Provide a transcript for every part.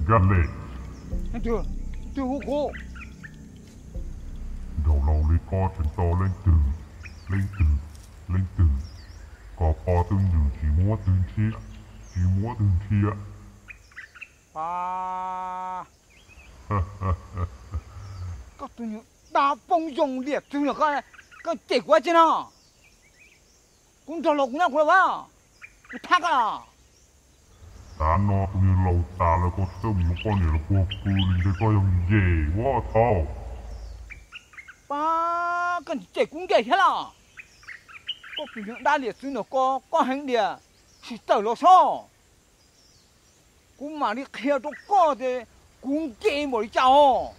Nkaj Lis, twg hu kuv? Nraug laus li koj tseem tos leej twg, leej twg, leej twg? Koj poj twb ntsws tsis muab twg nrhiav, tsis muab twg nrhiav. Koj tus nyuag dab poob zoo liam txwv no, koj cem kuv ua tsi no? Kuv nrog luag kuv nyob kuv lawm, kuv thab koj los? Tav no tus niag laus tas lawm, koj tsis txawj mus yuav poj niam los puag pw li ntawd, koj yog nce ua thaub. Pab, koj tsis cem kuv nkees thiab los? Koj tus niag dab liam txwv no, koj, koj heev tiag, sim tawm los sob. Kuv mam li qhia rau koj tias kuv nkees npaum li cas os.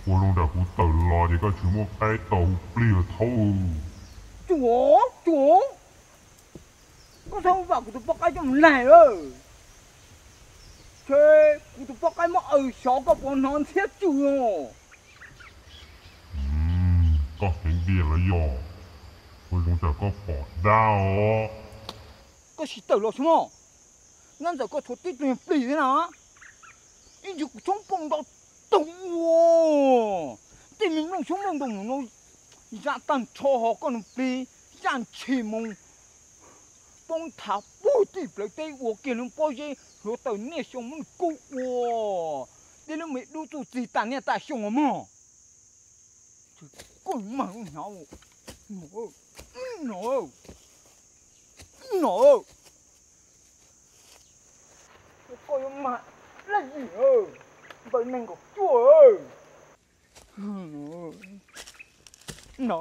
Ua zoo nram kuv tawm los ces koj tsis muaj qaib tau hu plig los thaub. Cuam, cuam, koj txhob vam kuv tus poj qaib coj mus laig lawm. Ces kuv tus poj qaib muab aws xyov koj puas hnov ntxhiab tsw os. Koj heev tiag los yog? Ua zoo tsam koj pom dab os. Koj sim tawm los xwb mog. Nab ntxawm koj tshuav tib tug plig thiab na. Ib ntsis kuv tshoob pooj nto toog ua. Tej me nplooj xyoob nplooj ntoos no ya tag nrho, ho koj nws plig ya ntshis mus poob thav puag tim plawv teb ua kiag lub pob zeb hluav taws niaj xyoo muab nws kub ua. Tej lub me dub txuj txig tas niaj tas xyoo os mog. Koj mag hnyav, no, no, koj yuav mag laj yim, npawg nees nkaum cuaj, no.